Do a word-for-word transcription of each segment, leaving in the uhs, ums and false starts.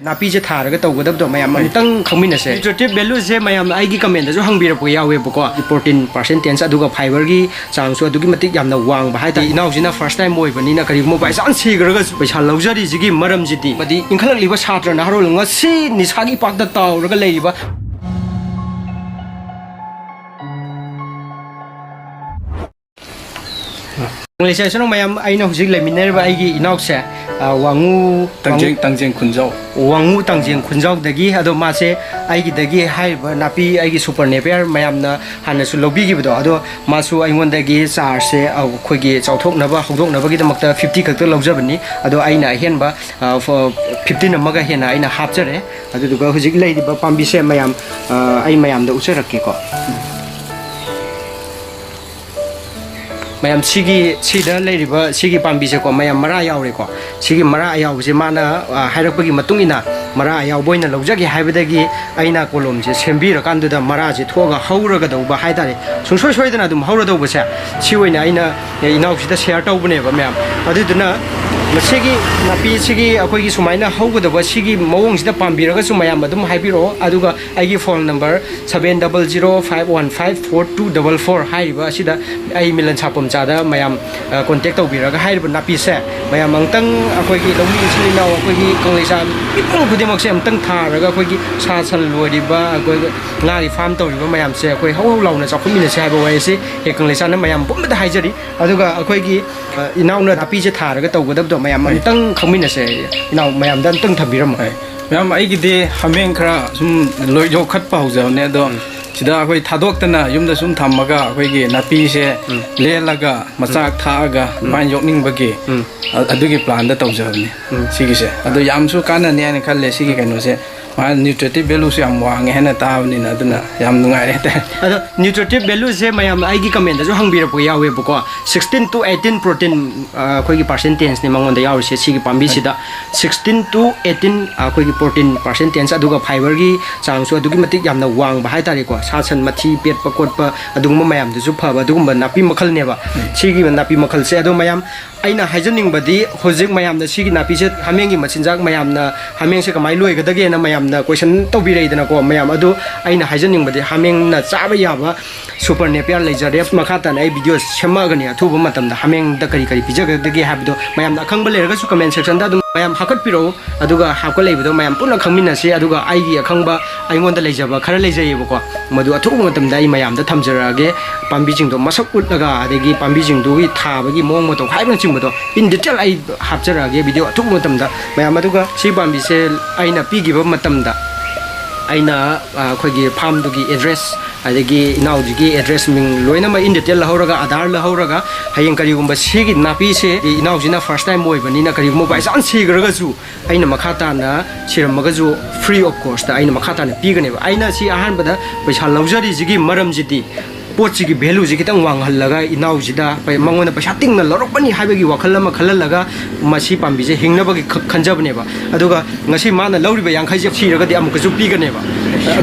ꯅꯥꯄꯤꯁꯦ ꯊꯥꯔꯒ ꯇꯧꯒꯗꯕꯗꯣ ꯃꯌꯥꯝ ꯑꯃꯨꯛꯇꯪ ꯈꯪꯃꯤꯟꯅꯁꯦ꯫ Nutritive value ꯁꯦ ꯃꯌꯥꯝꯅ ꯑꯩꯒꯤ comment ꯇꯁꯨ ꯍꯪꯕꯤꯔꯛꯄ ꯌꯥꯎꯋꯦꯕꯀꯣ, protein percentage ꯑꯗꯨꯒ fiber ꯒꯤ ꯆꯥꯡꯁꯨ ꯑꯗꯨꯛꯀꯤ ꯃꯇꯤꯛ ꯌꯥꯝꯅ ꯋꯥꯡꯕ ꯍꯥꯏꯇꯥꯔꯦ꯫ ꯏꯅꯥꯎꯁꯤꯅ first time ꯑꯣꯏꯕꯅꯤꯅ ꯀꯔꯤꯒꯨꯝꯕ by chance ꯁꯤꯈ꯭ꯔꯒꯁꯨ ꯄꯩꯁꯥ ꯂꯧꯖꯔꯤꯁꯤꯒꯤ ꯃꯔꯝꯁꯤꯗꯤ, ꯑꯃꯗꯤ ꯏꯟꯈꯠꯂꯛꯂꯤꯕ ꯁꯥꯇ꯭ꯔ ꯅꯍꯥꯔꯣꯜ ꯉꯁꯤ ꯅꯤꯁꯥꯒꯤ ꯏꯄꯥꯛꯇ ꯇꯥꯎꯔꯒ ꯂꯩꯔꯤꯕ Congratulations ꯃꯌꯥꯝ, ꯑꯩꯅ ꯍꯧꯖꯤꯛ ꯂꯩꯃꯤꯟꯅꯔꯤꯕ ꯑꯩꯒꯤ ꯏꯅꯥꯎꯁꯦ, ꯑ, ꯋꯥꯉꯨ, ꯇꯥꯡꯖꯦꯡ, ꯋꯥꯉꯨ, ꯇꯥꯡꯖꯦꯡ ꯈꯨꯟꯖꯥꯎ꯫ ꯋꯥꯉꯨ ꯇꯥꯡꯖꯦꯡ ꯈꯨꯟꯖꯥꯎꯗꯒꯤ꯫ ꯑꯗꯣ ꯃꯥꯁꯦ ꯑꯩꯒꯤꯗꯒꯤ ꯍꯥꯏꯔꯤꯕ ꯅꯥꯄꯤ, ꯑꯩꯒꯤ super napier ꯃꯌꯥꯝꯅ ꯍꯥꯟꯅꯁꯨ ꯂꯧꯕꯤꯈꯤꯕꯗꯣ, ꯑꯗꯣ ꯃꯥꯁꯨ ꯑꯩꯉꯣꯟꯗꯒꯤ ꯆꯥꯔꯁꯦ ꯑꯩꯈꯣꯏꯒꯤ ꯆꯥꯎꯊꯣꯛꯅꯕ, ꯍꯧꯗꯣꯛꯅꯕꯒꯤꯗꯃꯛꯇ fifty ꯈꯛꯇ ꯂꯧꯖꯕꯅꯤ꯫ ꯑꯗꯣ ꯑꯩꯅ ꯑꯍꯦꯟꯕ, ꯑ, ꯐ-, fifteen ꯑꯃꯒ ꯍꯦꯟꯅ ꯑꯩꯅ ꯍꯥꯞꯆꯔꯦ꯫ ꯑꯗꯨꯗꯨꯒ ꯍꯧꯖꯤꯛ ꯂꯩꯔꯤꯕ ꯄꯥꯝꯕꯤꯁꯦ ꯃꯌꯥꯝ, ꯑ, ꯑꯩ ꯃꯌꯥꯝꯗ ꯎꯠꯆꯔꯛꯀꯦꯀꯣ꯫ ꯃꯌꯥꯝ, ꯁꯤꯒꯤ, ꯁꯤꯗ ꯂꯩꯔꯤꯕ ꯁꯤꯒꯤ ꯄꯥꯝꯕꯤꯁꯦꯀꯣ, ꯃꯌꯥꯝ, ꯃꯔꯥ ꯌꯥꯎꯔꯦꯀꯣ꯫ ꯁꯤꯒꯤ ꯃꯔꯥ ꯑꯌꯥꯎꯕꯁꯦ ꯃꯥꯅ, ꯑ, ꯍꯥꯏꯔꯛꯄꯒꯤ ꯃꯇꯨꯡ ꯏꯟꯅ, ꯃꯔꯥ ꯑꯌꯥꯎꯕ ꯑꯣꯏꯅ ꯂꯧꯖꯒꯦ ꯍꯥꯏꯕꯗꯒꯤ ꯑꯩꯅ ꯀꯣꯂꯣꯝꯁꯦ ꯁꯦꯝꯕꯤꯔꯀꯥꯟꯗꯨꯗ ꯃꯔꯥꯁꯦ ꯊꯣꯛꯑꯒ ꯍꯧꯔꯒꯗꯧꯕ ꯍꯥꯏꯇꯥꯔꯦ, ꯁꯨꯡꯁꯣꯏ ꯁꯣꯏꯗꯅ ꯑꯗꯨꯝ ꯍꯧꯔꯗꯧꯕꯁꯦ, ꯁꯤ ꯑꯣꯏꯅ ꯑꯩꯅ, ꯑꯦ, ꯏꯅꯥꯎꯁꯤꯗ share ꯇꯧꯕꯅꯦꯕ ꯃꯌꯥꯝ꯫ ꯑꯗꯨꯗꯨꯅ ꯃꯁꯤꯒꯤ ꯅꯥꯄꯤꯁꯤꯒꯤ ꯑꯩꯈꯣꯏꯒꯤ ꯁꯨꯃꯥꯏꯅ ꯍꯧꯒꯗꯕ ꯁꯤꯒꯤ ꯃꯑꯣꯡꯁꯤꯗ ꯄꯥꯝꯕꯤꯔꯒꯁꯨ ꯃꯌꯥꯝ ꯑꯗꯨꯝ ꯍꯥꯏꯕꯤꯔꯛꯑꯣ꯫ ꯑꯗꯨꯒ ꯑꯩꯒꯤ phone number seven double zero five one five four two double four ꯍꯥꯏꯔꯤꯕ ꯑꯁꯤꯗ ꯑꯩ ꯃꯤꯂꯟ ꯁꯥꯄꯝꯆꯥꯗ ꯃꯌꯥꯝ, ꯑ, contact ꯇꯧꯕꯤꯔꯒ ꯍꯥꯏꯔꯤꯕ ꯅꯥꯄꯤꯁꯦ ꯃꯌꯥꯝ ꯑꯃꯨꯛꯇꯪ ꯑꯩꯈꯣꯏꯒꯤ ꯂꯧꯃꯤ ꯏꯆꯤꯜ ꯏꯅꯥꯎ ꯑꯩꯈꯣꯏꯒꯤ ꯀꯪꯂꯩꯆꯥ ꯃꯤꯄꯨꯝ ꯈꯨꯗꯤꯡꯃꯛꯁꯦ ꯑꯃꯨꯛꯇꯪ ꯊꯥꯔꯒ ꯑꯩꯈꯣꯏꯒꯤ ꯁꯥ ꯁꯟ ꯂꯣꯏꯔꯤꯕ, ꯑꯩꯈꯣꯏ ꯉꯥꯒꯤ farm ꯇꯧꯔꯤꯕ ꯃꯌꯥꯝꯁꯦ ꯑꯩꯈꯣꯏ ꯍꯧ ꯍꯧ ꯂꯥꯎꯅ ꯆꯥꯎꯈꯠꯃꯤꯟꯅꯁꯦ ꯍꯥꯏꯕ ꯋꯥꯍꯩꯁꯤ ꯍꯦꯛ ꯀꯪꯂꯩꯆꯥꯅ ꯃꯌꯥꯝ ꯄꯨꯝꯕꯗ ꯍꯥꯏꯖꯔꯤ꯫ ꯑꯗꯨꯒ ꯑꯩꯈꯣꯏꯒꯤ, ꯑ, ꯏꯅꯥꯎꯅ ꯅꯥꯄꯤꯁꯦ ꯊꯥꯔꯒ ꯇꯧꯒꯗꯕꯗꯣ ꯃꯌꯥꯝ ꯍꯣꯏ꯫ ꯑꯃꯨꯛꯇꯪ ꯈꯪꯃꯤꯟꯅꯁꯦ꯫ ꯏꯅꯥꯎ ꯃꯌꯥꯝꯗ ꯑꯃꯨꯛꯇꯪ ꯊꯝꯕꯤꯔꯝꯃꯣ꯫ ꯍꯣꯏ꯫ ꯃꯌꯥꯝ, ꯑꯩꯒꯤꯗꯤ ꯍꯥꯃꯦꯡ ꯈꯔ ꯁꯨꯝ ꯂꯣꯏ ꯌꯣꯛꯈꯠꯄ ꯍꯧꯖꯕꯅꯦ, ꯑꯗꯣ ꯎꯝ꯫ ꯁꯤꯗ ꯑꯩꯈꯣꯏ ꯊꯥꯗꯣꯛꯇꯅ ꯌꯨꯝꯗ ꯁꯨꯝ ꯊꯝꯃꯒ ꯑꯩꯈꯣꯏꯒꯤ ꯅꯥꯄꯤꯁꯦ ꯎꯝ꯫ ꯂꯦꯜꯂꯒ ꯃꯆꯥꯛ ꯎꯝ꯫ ꯊꯥꯛꯑꯒ ꯎꯝ꯫ ꯑꯗꯨꯃꯥꯏꯅ ꯌꯣꯛꯅꯤꯡꯕꯒꯤ ꯎꯝ꯫ ꯑ-, ꯑꯗꯨꯒꯤ plan ꯗ ꯇꯧꯖꯕꯅꯦ꯫ ꯎꯝ꯫ ꯁꯤꯒꯤꯁꯦ ꯑꯗꯣ ꯌꯥꯝꯁꯨ ꯀꯥꯟꯅꯅꯤ ꯍꯥꯏꯅ ꯈꯜꯂꯦ ꯁꯤꯒꯤ ꯎꯝ꯫ ꯀꯩꯅꯣꯁꯦ꯫ ꯃꯥ ꯅ꯭ꯌꯨꯇ꯭ꯔꯤꯇꯤꯞ ꯚꯦꯂꯨꯁꯨ ꯌꯥꯝ ꯋꯥꯡꯉꯦ ꯍꯥꯏꯅ ꯇꯥꯕꯅꯤꯅ, ꯑꯗꯨꯅ ꯌꯥꯝ ꯅꯨꯡꯉꯥꯏꯔꯦ ꯍꯥꯏꯇꯥꯔꯦ꯫ ꯑꯗꯣ ꯅ꯭ꯌꯨꯇ꯭ꯔꯤꯇꯤꯞ ꯚꯦꯂꯨꯁꯦ ꯃꯌꯥꯝꯅ ꯑꯩꯒꯤ ꯀꯃꯦꯟꯗꯁꯨ ꯍꯪꯕꯤꯔꯛꯄ ꯌꯥꯎꯋꯦꯕꯀꯣ, ꯁꯤꯛꯁꯇꯤꯟ ꯇꯨ ꯑꯩꯠꯇꯤꯟ ꯄ꯭ꯔꯣꯇꯤꯟ ꯑꯩꯈꯣꯏꯒꯤ ꯄꯥꯔꯁꯦꯟꯇꯦꯟꯁꯅꯤ ꯃꯉꯣꯟꯗ ꯌꯥꯎꯔꯤꯁꯦ ꯁꯤꯒꯤ ꯄꯥꯝꯕꯤꯁꯤꯗ꯫ ꯁꯤꯛꯁꯇꯤꯟ ꯇꯨ ꯑꯩꯠꯇꯤꯟ ꯑꯩꯈꯣꯏꯒꯤ ꯄ꯭ꯔꯣꯇꯤꯟ ꯄꯥꯔꯁꯦꯟꯇꯦꯟꯁ, ꯑꯗꯨꯒ ꯐꯥꯏꯕꯔꯒꯤ ꯆꯥꯡꯁꯨ ꯑꯗꯨꯛꯀꯤ ꯃꯇꯤꯛ ꯌꯥꯝꯅ ꯋꯥꯡꯕ ꯍꯥꯏꯇꯥꯔꯦꯀꯣ꯫ ꯁꯥ ꯁꯟ ꯃꯊꯤ ꯄꯦꯠꯄ ꯈꯣꯠꯄ ꯑꯗꯨꯒꯨꯝꯕ ꯃꯌꯥꯝꯗꯨꯁꯨ ꯐꯕ ꯑꯗꯨꯒꯨꯝꯕ ꯅꯥꯄꯤ ꯃꯈꯜꯅꯦꯕ ꯁꯤꯒꯤ ꯅꯥꯄꯤ ꯃꯈꯜꯁꯦ꯫ ꯑꯗꯣ ꯃꯌꯥꯝ, ꯑꯩꯅ ꯍꯥꯏꯖꯅꯤꯡꯕꯗꯤ, ꯍꯧꯖꯤꯛ ꯃꯌꯥꯝꯅ ꯁꯤꯒꯤ ꯅꯥꯄꯤꯁꯦ, ꯍꯥꯃꯦꯡꯒꯤ ꯃꯆꯤꯟꯖꯥꯛ, ꯃꯌꯥꯝꯅ ꯍꯥꯃꯦꯡꯁꯦ ꯀꯃꯥꯏꯅ ꯂꯣꯏꯒꯗꯒꯦꯅ ꯃꯌꯥꯝꯅ ꯀꯣꯏꯁꯟ ꯇꯧꯕꯤꯔꯛꯏꯗꯅꯀꯣ꯫ ꯃꯌꯥꯝ ꯑꯗꯨ ꯑꯩꯅ ꯍꯥꯏꯖꯅꯤꯡꯕꯗꯤ, ꯍꯥꯃꯦꯡꯅ ꯆꯥꯕ ꯌꯥꯕ ꯁꯨꯄꯔ ꯅꯦꯄꯤꯌꯥꯔ ꯂꯩꯖꯔꯦ꯫ ꯃꯈꯥ ꯇꯥꯅ ꯑꯩ ꯚꯤꯗꯤꯑꯣ ꯁꯦꯝꯃꯛꯑꯒꯅꯤ, ꯑꯊꯨꯕ ꯃꯇꯝꯗ ꯍꯥꯃꯦꯡꯗ ꯀꯔꯤ ꯀꯔꯤ ꯄꯤꯖꯒꯗꯒꯦ ꯍꯥꯏꯕꯗꯣ ꯃꯌꯥꯝꯅ ꯑꯈꯪꯕ ꯂꯩꯔꯒꯁꯨ ꯀꯃꯦꯟ ꯁꯦꯛꯁꯟꯗ ꯑꯗꯨꯝ ꯃꯌꯥꯝ ꯍꯥꯞꯀꯠꯄꯤꯔꯛꯎ꯫ ꯑꯗꯨꯒ ꯍꯥꯞꯀꯠꯂꯛꯏꯕꯗꯣ ꯃꯌꯥꯝ ꯄꯨꯟꯅ ꯈꯪꯃꯤꯟꯅꯁꯤ꯫ ꯑꯗꯨꯒ ꯑꯩꯒꯤ ꯑꯈꯪꯕ, ꯑꯩꯉꯣꯟꯗ ꯂꯩꯖꯕ ꯈꯔ ꯂꯩꯖꯩꯌꯦꯕꯀꯣ, ꯃꯗꯨ ꯑꯊꯨꯕ ꯃꯇꯝꯗ ꯑꯩ ꯃꯌꯥꯝꯗ ꯊꯝꯖꯔꯛꯑꯒꯦ꯫ ꯄꯥꯝꯕꯤꯁꯤꯡꯗꯣ ꯃꯁꯛ ꯎꯠꯂꯒ, ꯑꯗꯒꯤ ꯄꯥꯝꯕꯤꯁꯤꯡꯗꯨꯒꯤ ꯊꯥꯕꯒꯤ ꯃꯑꯣꯡ ꯃꯇꯧ ꯍꯥꯏꯕꯅꯆꯤꯡꯕꯗꯣ in detail ꯑꯩ ꯍꯥꯞꯆꯔꯛꯑꯒꯦ ꯚꯤꯗꯤꯑꯣ ꯑꯊꯨꯕ ꯃꯇꯝꯗ ꯃꯌꯥꯝ꯫ ꯑꯗꯨꯒ ꯁꯤ ꯄꯥꯝꯕꯤꯁꯦ ꯑꯩꯅ ꯄꯤꯈꯤꯕ ꯃꯇꯝꯗ, ꯑꯩꯅ, ꯑ, ꯑꯩꯈꯣꯏꯒꯤ ꯐꯥꯝꯗꯨꯒꯤ ꯑꯦꯗ꯭ꯔꯦꯁ, ꯑꯗꯒꯤ ꯏꯅꯥꯎꯁꯤꯒꯤ ꯑꯦꯗ꯭ꯔꯦꯁ, ꯃꯤꯡ ꯂꯣꯏꯅꯃꯛ in detail ꯂꯧꯍꯧꯔꯒ, ꯑꯙꯥꯔ ꯂꯧꯍꯧꯔꯒ, ꯍꯌꯦꯡ ꯀꯔꯤꯒꯨꯝꯕ ꯁꯤꯒꯤ ꯅꯥꯄꯤꯁꯦ ꯏꯅꯥꯎꯁꯤꯅ first time ꯑꯣꯏꯕꯅꯤꯅ, ꯀꯔꯤꯒꯨꯝꯕ by chance ꯁꯤꯈ꯭ꯔꯒꯁꯨ, ꯑꯩꯅ ꯃꯈꯥ ꯇꯥꯅ ꯁꯤꯔꯝꯃꯒꯁꯨ free of cost ꯑꯩꯅ ꯃꯈꯥ ꯇꯥꯅ ꯄꯤꯒꯅꯦꯕ꯫ ꯑꯩꯅ ꯁꯤ ꯑꯍꯥꯟꯕꯗ ꯄꯩꯁꯥ ꯂꯧꯖꯔꯤꯁꯤꯒꯤ ꯃꯔꯝꯁꯤꯗꯤ, ꯄꯣꯠꯁꯤꯒꯤ ꯚꯦꯂꯨꯁꯤ ꯈꯤꯇꯪ ꯋꯥꯡꯍꯜꯂꯒ, ꯏꯅꯥꯎꯁꯤꯗ ꯄꯩ-, ꯃꯉꯣꯟꯗ ꯄꯩꯁꯥ ꯇꯤꯡꯅ ꯂꯧꯔꯛꯄꯅꯤ ꯍꯥꯏꯕꯒꯤ ꯋꯥꯈꯜ ꯑꯃ ꯈꯜꯍꯜꯂꯒ, ꯃꯁꯤ ꯄꯥꯝꯕꯤꯁꯦ ꯍꯤꯡꯅꯕꯒꯤ ꯈ-, ꯈꯟꯖꯕꯅꯦꯕ꯫ ꯑꯗꯨꯒ ꯉꯁꯤ ꯃꯥꯅ ꯂꯧꯔꯤꯕ ꯌꯥꯡꯈꯩꯁꯦ ꯁꯤꯔꯒꯗꯤ ꯑꯃꯨꯛꯀꯁꯨ ꯄꯤꯒꯅꯦꯕ꯫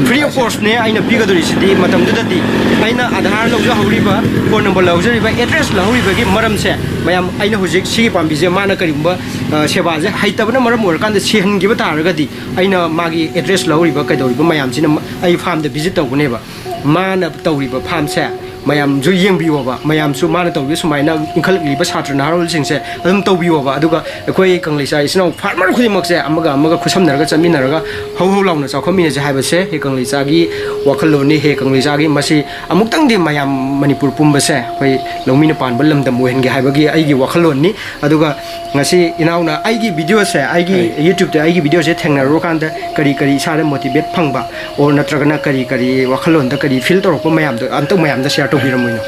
Free of cost ꯅꯦ ꯑꯩꯅ ꯄꯤꯒꯗꯧꯔꯤꯁꯤꯗꯤ꯫ ꯃꯇꯝꯗꯨꯗꯗꯤ ꯑꯩꯅ ꯑꯙꯥꯔ ꯂꯧꯖꯍꯧꯔꯤꯕ, ꯐꯣꯟ ꯅꯝꯕꯔ ꯂꯧꯖꯔꯤꯕ, ꯑꯦꯗ꯭ꯔꯦꯁ ꯂꯧꯍꯧꯔꯤꯕꯒꯤ ꯃꯔꯝꯁꯦ, ꯃꯌꯥꯝ, ꯑꯩꯅ ꯍꯧꯖꯤꯛ ꯁꯤꯒꯤ ꯄꯥꯝꯕꯤꯁꯦ ꯃꯥꯅ ꯀꯔꯤꯒꯨꯝꯕ, ꯑ, ꯁꯦꯕꯥꯁꯦ ꯍꯩꯇꯕꯅ ꯃꯔꯝ ꯑꯣꯏꯔꯀꯥꯟꯗ ꯁꯤꯍꯟꯈꯤꯕ ꯇꯥꯔꯒꯗꯤ, ꯑꯩꯅ ꯃꯥꯒꯤ ꯑꯦꯗ꯭ꯔꯦꯁ ꯂꯧꯍꯧꯔꯤꯕ, ꯀꯩꯗꯧꯔꯤꯕ ꯃꯌꯥꯝꯁꯤꯅ ꯃ-, ꯑꯩ ꯐꯥꯔꯝꯗ ꯚꯤꯖꯤꯠ ꯇꯧꯒꯅꯦꯕ꯫ ꯃꯥꯅ ꯇꯧꯔꯤꯕ ꯐꯥꯔꯝꯁꯦ ꯃꯌꯥꯝꯁꯨ ꯌꯦꯡꯕꯤꯌꯣꯕ, ꯃꯌꯥꯝꯁꯨ ꯃꯥꯅ ꯇꯧꯔꯤꯕ ꯁꯨꯃꯥꯏꯅ ꯏꯟꯈꯠꯂꯛꯂꯤꯕ ꯁꯥꯇ꯭ꯔ ꯅꯍꯥꯔꯣꯜꯁꯤꯡꯁꯦ ꯑꯗꯨꯝ ꯇꯧꯕꯤꯌꯣꯕ꯫ ꯑꯗꯨꯒ ꯑꯩꯈꯣꯏ ꯀꯪꯂꯩꯆꯥ ꯏꯆꯤꯟ ꯏꯅꯥꯎ ꯐꯥꯔꯃꯔ ꯈꯨꯗꯤꯡꯃꯛꯁꯦ ꯑꯃꯒ ꯑꯃꯒ ꯈꯨꯠꯁꯝꯅꯔꯒ ꯆꯠꯃꯤꯟꯅꯔꯒ ꯍꯧ ꯍꯧ ꯂꯥꯎꯅ ꯆꯥꯎꯈꯠꯃꯤꯟꯅꯁꯦ ꯍꯥꯏꯕꯁꯦ ꯍꯦ ꯀꯪꯂꯩꯆꯥꯒꯤ ꯋꯥꯈꯜꯂꯣꯟꯅꯤ꯫ ꯍꯦ ꯀꯪꯂꯩꯆꯥꯒꯤ ꯃꯁꯤ ꯑꯃꯨꯛꯇꯪꯗꯤ ꯃꯌꯥꯝ ꯃꯅꯤꯄꯨꯔ ꯄꯨꯝꯕꯁꯦ ꯑꯩꯈꯣꯏ ꯂꯧꯃꯤꯅ ꯄꯥꯟꯕ ꯂꯝꯗꯝ ꯑꯣꯏꯍꯟꯒꯦ ꯍꯥꯏꯕꯒꯤ ꯑꯩꯒꯤ ꯋꯥꯈꯜꯂꯣꯟꯅꯤ꯫ ꯑꯗꯨꯒ ꯉꯁꯤ ꯏꯅꯥꯎꯅ ꯑꯩꯒꯤ ꯚꯤꯗꯤꯑꯣꯁꯦ, ꯑꯩꯒꯤ ꯍꯣꯏ꯫ YouTube-ꯇ ꯑꯩꯒꯤ ꯚꯤꯗꯤꯑꯣꯁꯦ ꯊꯦꯡꯅꯔꯨꯔꯀꯥꯟꯗ ꯀꯔꯤ ꯀꯔꯤ ꯏꯁꯥꯗ ꯃꯣꯇꯤꯚꯦꯠ ꯐꯪꯕ, ꯑꯣꯔ ꯅꯠꯇ꯭ꯔꯒꯅ ꯀꯔꯤ ꯀꯔꯤ ꯋꯥꯈꯜꯂꯣꯟꯗ ꯀꯔꯤ ꯐꯤꯜ ꯇꯧꯔꯛꯄ ꯃꯌꯥꯝꯗꯣ ꯑꯝꯇꯪ ꯃꯌꯥꯝꯗ ꯁꯤꯌꯔ ꯇꯧꯕꯤꯔꯝꯃꯣꯏꯅꯣ?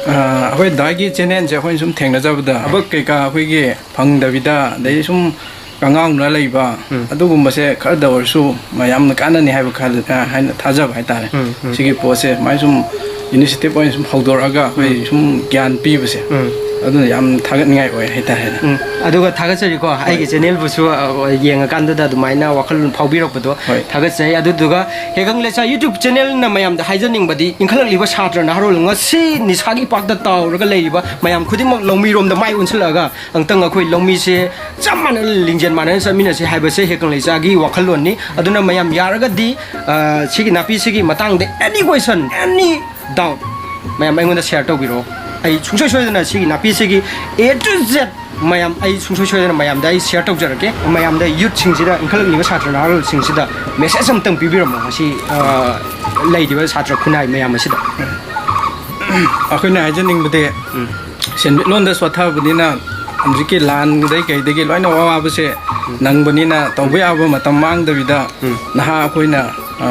ꯑ, ꯑꯩꯈꯣꯏ ꯗꯥꯒꯤ ꯆꯦꯅꯦꯜꯁꯦ ꯑꯩꯈꯣꯏꯅ ꯁꯨꯝ ꯊꯦꯡꯅꯖꯕꯗ, ꯊꯕꯛ ꯀꯩꯀꯥ ꯑꯩꯈꯣꯏꯒꯤ ꯐꯪꯗꯕꯤꯗ, ꯑꯗꯩ ꯁꯨꯝ ꯀꯉꯥꯎꯅ ꯂꯩꯕ, ꯎꯝ꯫ ꯑꯗꯨꯒꯨꯝꯕꯁꯦ ꯈꯔꯗ ꯑꯣꯏꯔꯁꯨ ꯃꯌꯥꯝꯅ ꯀꯥꯟꯅꯅꯤ ꯍꯥꯏꯕ ꯈꯜ-, ꯑ, ꯍꯥꯏꯅ ꯊꯥꯖꯕ ꯍꯥꯏꯇꯥꯔꯦ꯫ ꯎꯝ, ꯎꯝ꯫ ꯁꯤꯒꯤ ꯄꯣꯠꯁꯦ ꯁꯨꯃꯥꯏꯅ ꯁꯨꯝ initiative ꯑꯣꯏꯅ ꯁꯨꯝ ꯍꯧꯗꯣꯔꯛꯑꯒ ꯑꯩꯈꯣꯏ ꯎꯝ꯫ ꯁꯨꯝ ꯒ꯭ꯌꯥꯟ ꯄꯤꯕꯁꯦ, ꯎꯝ꯫ ꯑꯗꯨꯅ ꯌꯥꯝ ꯊꯥꯒꯠꯅꯤꯡꯉꯥꯏ ꯑꯣꯏ ꯍꯥꯏꯇꯥꯔꯦꯅꯦ꯫ ꯎꯝ꯫ ꯑꯗꯨꯒ ꯊꯥꯒꯠꯆꯔꯤꯀꯣ, ꯍꯣꯏ꯫ ꯑꯩꯒꯤ channelꯕꯨꯁꯨ, ꯑ, ꯌꯦꯡꯉꯀꯥꯟꯗꯨꯗ ꯑꯗꯨꯃꯥꯏꯅ ꯋꯥꯈꯜꯂꯣꯟ ꯐꯥꯎꯕꯤꯔꯛꯄꯗꯣ ꯍꯣꯏ꯫ ꯊꯥꯒꯠꯆꯩ꯫ ꯑꯗꯨꯗꯨꯒ ꯍꯦꯒꯪ ꯂꯩꯆꯥ YouTube channelꯅ ꯃꯌꯥꯝꯗ ꯍꯥꯏꯖꯅꯤꯡꯕꯗꯤ, ꯏꯟꯈꯠꯂꯛꯂꯤꯕ ꯁꯥꯇ꯭ꯔ ꯅꯍꯥꯔꯣꯜ, ꯉꯁꯤ ꯅꯤꯁꯥꯒꯤ ꯏꯄꯥꯛꯇ ꯇꯥꯎꯔꯒ ꯂꯩꯔꯤꯕ ꯃꯌꯥꯝ ꯈꯨꯗꯤꯡꯃꯛ ꯂꯧꯃꯤꯔꯣꯝꯗ ꯃꯥꯏ ꯑꯣꯟꯁꯤꯜꯂꯛꯑꯒ ꯑꯃꯨꯛꯇꯪ ꯑꯩꯈꯣꯏ ꯂꯧꯃꯤꯁꯦ ꯆꯞ ꯃꯥꯟꯅꯅ ꯂꯤꯡꯖꯦꯜ ꯃꯥꯟꯅꯅ ꯆꯠꯃꯤꯟꯅꯁꯤ ꯍꯥꯏꯕꯁꯦ ꯍꯦꯒꯪ ꯂꯩꯆꯥꯒꯤ ꯋꯥꯈꯜꯂꯣꯟꯅꯤ꯫ ꯑꯗꯨꯅ ꯃꯌꯥꯝ ꯌꯥꯔꯒꯗꯤ, ꯑ, ꯁꯤꯒꯤ ꯅꯥꯄꯤ ꯁꯤꯒꯤ ꯃꯇꯥꯡꯗ any question, any doubt ꯃꯌꯥꯝ ꯑꯩꯉꯣꯟꯗ share ꯇꯧꯕꯤꯔꯛꯑꯣ꯫ ꯑꯩ ꯁꯨꯡꯁꯣꯏ ꯁꯣꯏꯗꯅ ꯁꯤꯒꯤ ꯅꯥꯄꯤ ꯁꯤꯒꯤ A to Z ꯃꯌꯥꯝ ꯑꯩ ꯁꯨꯡꯁꯣꯏ ꯁꯣꯏꯗꯅ ꯃꯌꯥꯝꯗ ꯑꯩ share ꯇꯧꯖꯔꯛꯀꯦ꯫ ꯃꯌꯥꯝꯗ youthꯁꯤꯡꯁꯤꯗ, ꯏꯟꯈꯠꯂꯛꯂꯤꯕ ꯁꯥꯇ꯭ꯔ ꯅꯍꯥꯔꯣꯜꯁꯤꯡꯁꯤꯗ message ꯑꯃꯇꯪ ꯄꯤꯕꯤꯔꯝꯃꯣ ꯉꯁꯤ, ꯑ, ꯂꯩꯔꯤꯕ ꯁꯥꯇ꯭ꯔ ꯈꯨꯟꯅꯥꯏ ꯃꯌꯥꯝ ꯑꯁꯤꯗ꯫ ꯑꯩꯈꯣꯏꯅ ꯍꯥꯏꯖꯅꯤꯡꯕꯗꯤ, ꯎꯝ꯫ ꯁꯦꯟꯃꯤꯠꯂꯣꯟꯗ ꯁꯣꯠꯊꯕꯅꯤꯅ ꯍꯧꯖꯤꯛꯀꯤ ꯂꯥꯟꯗꯩ ꯀꯩꯗꯒꯤ ꯂꯣꯏꯅ ꯑꯋꯥꯕꯁꯦ ꯎꯝ꯫ ꯅꯪꯕꯅꯤꯅ ꯇꯧꯕ ꯌꯥꯕ ꯃꯇꯝ ꯃꯥꯡꯗꯕꯤꯗ ꯎꯝ꯫ ꯅꯍꯥ ꯑꯩꯈꯣꯏꯅ, ꯑ,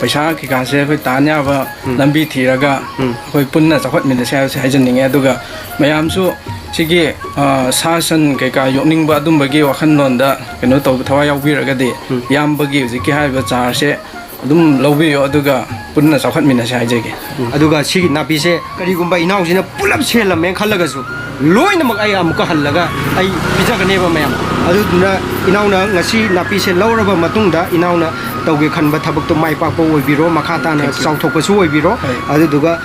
ꯄꯩꯁꯥ ꯀꯩꯀꯥꯁꯦ ꯑꯩꯈꯣꯏ ꯇꯥꯟ ꯌꯥꯕ ꯎꯝ꯫ ꯂꯝꯕꯤ ꯊꯤꯔꯒ ꯎꯝ꯫ ꯑꯩꯈꯣꯏ ꯄꯨꯟꯅ ꯆꯥꯎꯈꯠꯃꯤꯟꯅꯁꯦ ꯍꯥꯏꯕꯁꯦ ꯍꯥꯏꯖꯅꯤꯡꯉꯦ꯫ ꯑꯗꯨꯒ ꯃꯌꯥꯝꯁꯨ ꯁꯤꯒꯤ, ꯑ, ꯁꯥ ꯁꯟ ꯀꯩꯀꯥ ꯌꯣꯛꯅꯤꯡꯕ ꯑꯗꯨꯝꯕꯒꯤ ꯋꯥꯈꯜꯂꯣꯟꯗ ꯀꯩꯅꯣ ꯇꯧꯕ, ꯊꯋꯥꯏ ꯌꯥꯎꯕꯤꯔꯒꯗꯤ ꯎꯝ꯫ ꯏꯌꯥꯝꯕꯒꯤ ꯍꯧꯖꯤꯛꯀꯤ ꯍꯥꯏꯔꯤꯕ ꯆꯥꯔꯁꯦ ꯑꯗꯨꯝ ꯂꯧꯕꯤꯌꯣ, ꯑꯗꯨꯒ ꯄꯨꯟꯅ ꯆꯥꯎꯈꯠꯃꯤꯟꯅꯁꯦ ꯍꯥꯏꯖꯒꯦ꯫ ꯎꯝ, ꯑꯗꯨꯒ ꯁꯤꯒꯤ ꯅꯥꯄꯤꯁꯦ ꯀꯔꯤꯒꯨꯝꯕ ꯏꯅꯥꯎꯁꯤꯅ ꯄꯨꯂꯞ ꯁꯦꯜꯂꯝꯃꯦ ꯈꯜꯂꯒꯁꯨ, ꯂꯣꯏꯅꯃꯛ ꯑꯩ ꯑꯃꯨꯛꯀ ꯍꯜꯂꯒ ꯑꯩ ꯄꯤꯖꯒꯅꯦꯕ ꯃꯌꯥꯝ꯫ ꯑꯗꯨꯗꯨꯅ ꯏꯅꯥꯎꯅ ꯉꯁꯤ ꯅꯥꯄꯤꯁꯦ ꯂꯧꯔꯕ ꯃꯇꯨꯡꯗ, ꯏꯅꯥꯎꯅ ꯇꯧꯒꯦ ꯈꯟꯕ ꯊꯕꯛꯇꯣ ꯃꯥꯏ ꯄꯥꯛꯄ ꯑꯣꯏꯕꯤꯔꯣ, ꯃꯈꯥ ꯇꯥꯅ Thank you. ꯆꯥꯎꯊꯣꯛꯄꯁꯨ ꯑꯣꯏꯕꯤꯔꯣ꯫ ꯍꯣꯏ꯫ ꯑꯗꯨꯗꯨꯒ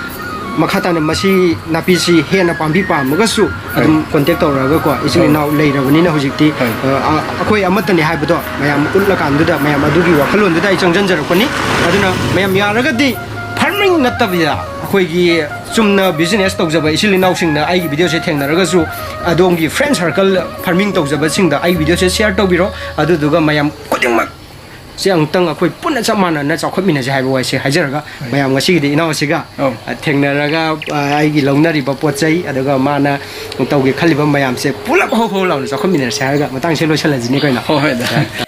ꯃꯈꯥ ꯇꯥꯅ ꯃꯁꯤ ꯅꯥꯄꯤꯁꯤ ꯍꯦꯟꯅ ꯄꯥꯝꯕꯤ ꯄꯥꯝꯃꯒꯁꯨ ꯑꯗꯨꯝ ꯍꯣꯏ꯫ Contact ꯇꯧꯔꯛꯑꯒꯀꯣ, ꯏꯆꯤꯜ ꯍꯣꯏ꯫ ꯏꯅꯥꯎ ꯂꯩꯔꯕꯅꯤꯅ ꯍꯧꯖꯤꯛꯇꯤ, ꯍꯣꯏ꯫ ꯑ, ꯑ, ꯑꯩꯈꯣꯏ ꯑꯃꯠꯇꯅꯤ ꯍꯥꯏꯕꯗꯣ ꯃꯌꯥꯝ ꯎꯠꯂꯀꯥꯟꯗꯨꯗ ꯃꯌꯥꯝ ꯑꯗꯨꯒꯤ ꯋꯥꯈꯜꯂꯣꯟꯗꯨꯗ ꯑꯩ ꯆꯪꯁꯤꯟꯖꯔꯛꯄꯅꯤ꯫ ꯑꯗꯨꯅ ꯃꯌꯥꯝ ꯌꯥꯔꯒꯗꯤ farming ꯅꯠꯇꯕꯤꯗ ꯑꯩꯈꯣꯏꯒꯤ ꯆꯨꯝꯅ business ꯇꯧꯖꯕ ꯏꯆꯤꯜ ꯏꯅꯥꯎꯁꯤꯡꯅ ꯑꯩꯒꯤ videoꯁꯦ ꯊꯦꯡꯅꯔꯒꯁꯨ ꯑꯗꯣꯝꯒꯤ friend circle farming ꯇꯧꯖꯕꯁꯤꯡꯗ ꯑꯩ videoꯁꯦ share ꯇꯧꯕꯤꯔꯣ꯫ ꯑꯗꯨꯗꯨꯒ ꯃꯌꯥꯝ ꯈꯨꯗꯤꯡꯃꯛ ꯁꯤ ꯑꯃꯨꯛꯇꯪ ꯑꯩꯈꯣꯏ ꯄꯨꯟꯅ ꯆꯞ ꯃꯥꯟꯅꯅ ꯆꯥꯎꯈꯠꯃꯤꯟꯅꯁꯦ ꯍꯥꯏꯕ ꯋꯥꯍꯩꯁꯦ ꯍꯥꯏꯖꯔꯒ, ꯍꯣꯏ꯫ ꯃꯌꯥꯝ ꯉꯁꯤꯒꯤꯗꯤ ꯏꯅꯥꯎꯁꯤꯒ, ꯑꯧ꯫ ꯑ, ꯊꯦꯡꯅꯔꯒ, ꯑ, ꯑꯩꯒꯤ ꯂꯧꯅꯔꯤꯕ ꯄꯣꯠ ꯆꯩ, ꯑꯗꯨꯒ ꯃꯥꯅ ꯇꯧꯒꯦ ꯈꯜꯂꯤꯕ ꯃꯌꯥꯝꯁꯦ ꯄꯨꯂꯞ ꯍꯧ ꯍꯧ ꯂꯥꯎꯅ ꯆꯥꯎꯈꯠꯃꯤꯟꯅꯔꯁꯦ ꯍꯥꯏꯔꯒ ꯃꯇꯥꯡꯁꯦ ꯂꯣꯏꯁꯤꯜꯂꯁꯤꯅꯦ ꯀꯩꯅꯣ꯫ ꯍꯣꯏ, ꯍꯣꯏ, ꯗꯥ꯫ ꯑ,